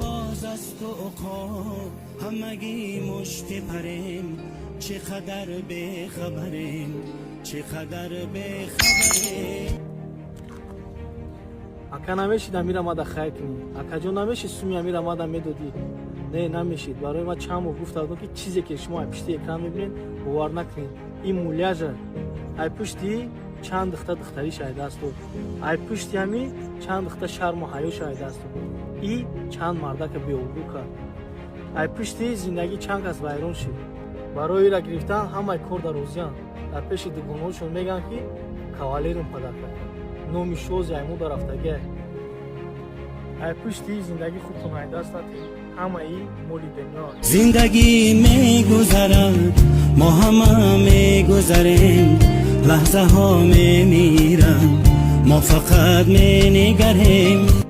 Боз аз ту уқоб ҳамагӣ мушти парем, чӣ қадар бехабарем, чӣ қадар бехабарем. Ака, намешид амира мада хайр кунӣ? Акаҷон, намешид суми амира мада медодӣ? Не, намешид. Барои ман чанд моҳ гуфта будам, ки чизе ки шумо ай пишти экран мебинед, бовар накунед, ин муляжа. Ай пушти чанд духта духтариш ай даст дод, ай пушти ҳами чанд духта шарму ҳаёш ай даст дод, и чанд мардака беобрӯ кард, ай пушти зиндагӣ чанд кас вайрон шид. Барои ира гирифтан ҳамаи кор дар розиянд. Дар пеши дугонаҳошон мегӯянд, ки кавалерум падарка, номи шози айму дарафтагиай. Ай пушти зиндагӣ худтон ай даст натед, ҳамаи моли дунё. Зиндагӣ мегузарад, мо ҳама мегузарем, лаҳзаҳо мемиранд, мо фақат менигарем.